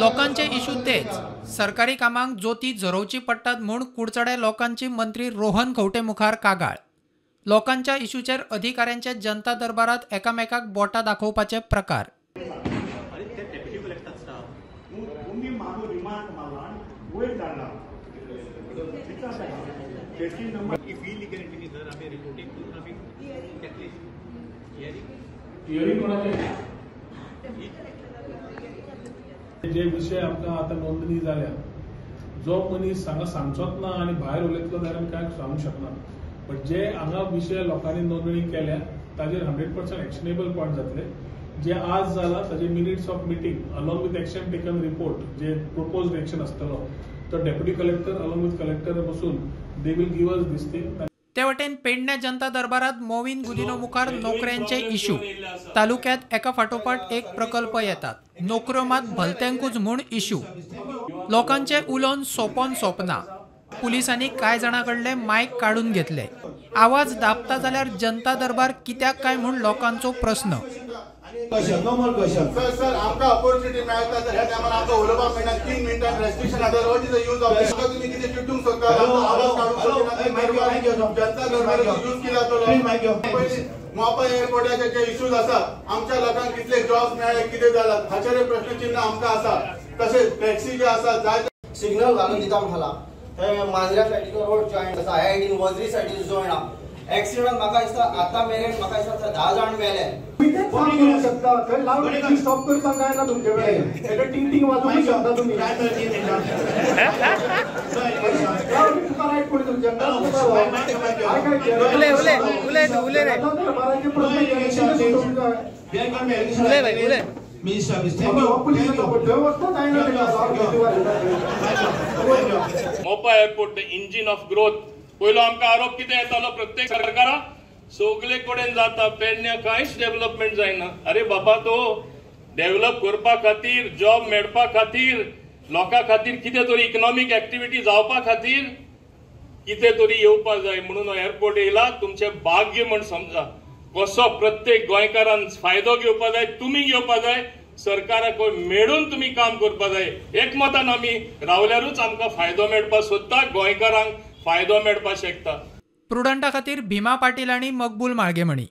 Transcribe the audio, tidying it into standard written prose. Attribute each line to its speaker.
Speaker 1: लोकांचे इशू तेच, सरकारी कामांक जोती झरोवची पडटात म्हूण कुडचडे लोकांची मंत्री रोहन खंवटे मुखार कागाळ. लोकांच्या इशूचेर अधिकाऱ्यांचे जनता दरबारात एकामेकाक बोटां दाखोवपाचे प्रकार.
Speaker 2: जे विषय आमकां आतां नोंदणी जाल्या, जो मनीस हांगा सांगचोच ना आनी भायर उलयतलो जाल्यार आमी कांय सांगूंक शकना. बट जे हांगा विषय लोकांनी नोंदणी केल्या ताजेर 100% एक्शनेबल पॉयंट जातले. जे आज जाला ताजे minutes of meeting along with action taken report J propose action आसतलो तो deputy collector along with collector बसून they will give us this thing.
Speaker 1: ते वटेन पेडण्या जनता दरबारात मोविन गुदिन्हो मुखार नोकऱ्यांचे इशू. तालुक्यात एका फाटोफाट एक प्रकल्प येतात, नोकऱ्यो मात भलत्यांकूच म्हूण इशू. लोकांचे उलोवन सोंपोन सोंपना. पुलिसांनी कांय जाणां कडले मायक काडून घेतले. आवाज दाबता जाल्यार जनता दरबार कित्याक काय म्हूण लोकांचो प्रस्न.
Speaker 3: सर आमकां ऑपॉर्च्युनिटी मेळटा तर ह्या टायमार आमकां उलोवपाक मेळना. 3 मिनटां रेस्ट्रिक्शन आसा. What is the use of तुमी कितें चिंतूंक सोदता? आवाज काडूंक सोदता. जनता दरबाराचो यूज केला जातलो. मोपा एअरपोर्टाचे जे इश्यूज आसा, आमच्या लोकांक कितले जॉब्स मेळ्ळे, कितें जाला हाचेर प्रश्नचिन्ह आमकां आसा. तशेंच टॅक्सी जे आसा जाय
Speaker 4: सिग्नल घालून दिता खाला मांजऱ्या सायडीचो रोड जॉयंट आसा, आयआयटीन वजरी सायडीचो जॉयंट आसा. एक्सिडंट म्हाका दिसता आतां मेरेन म्हाका दिसता 10 जाण मेले.
Speaker 5: शकता थंय लावड स्टॉप करपाक जायना तुमचे कडेन. तेका टिंग टिंग वाजोवंक शकता तुमी.
Speaker 6: Mopa airport engine of growth. पयलो आमकां आरोप कितें येतालो प्रत्येक सरकारा सगळे कडेन जाता, पेडण्या कांयच डेव्हलपमेंट जायना. अरे बाबा, तो डेव्हलप करपा खातीर, जॉब मेळपा खातीर, लोकां खातीर कितें तरी इकॉनॉमीक एक्टिविटी जावपा खातीर कितें तरी येवपा जाय म्हणून एअरपोर्ट येयला. तुमचें भाग्य म्हण समजा. कसो प्रत्येक गोंयकारान फायदो घेवपा जाय, तुमी घेवपा जाय, सरकाराक मेळून तुमी काम करपा जाय. एकमतान आमी रावल्यारूच आमकां फायदो मेळपा सोदता, गोंयकारांक फायदो मेळपा शकता.
Speaker 1: प्रुडंटा खातीर भीमा पाटील आनी मकबूल माळगेमणी.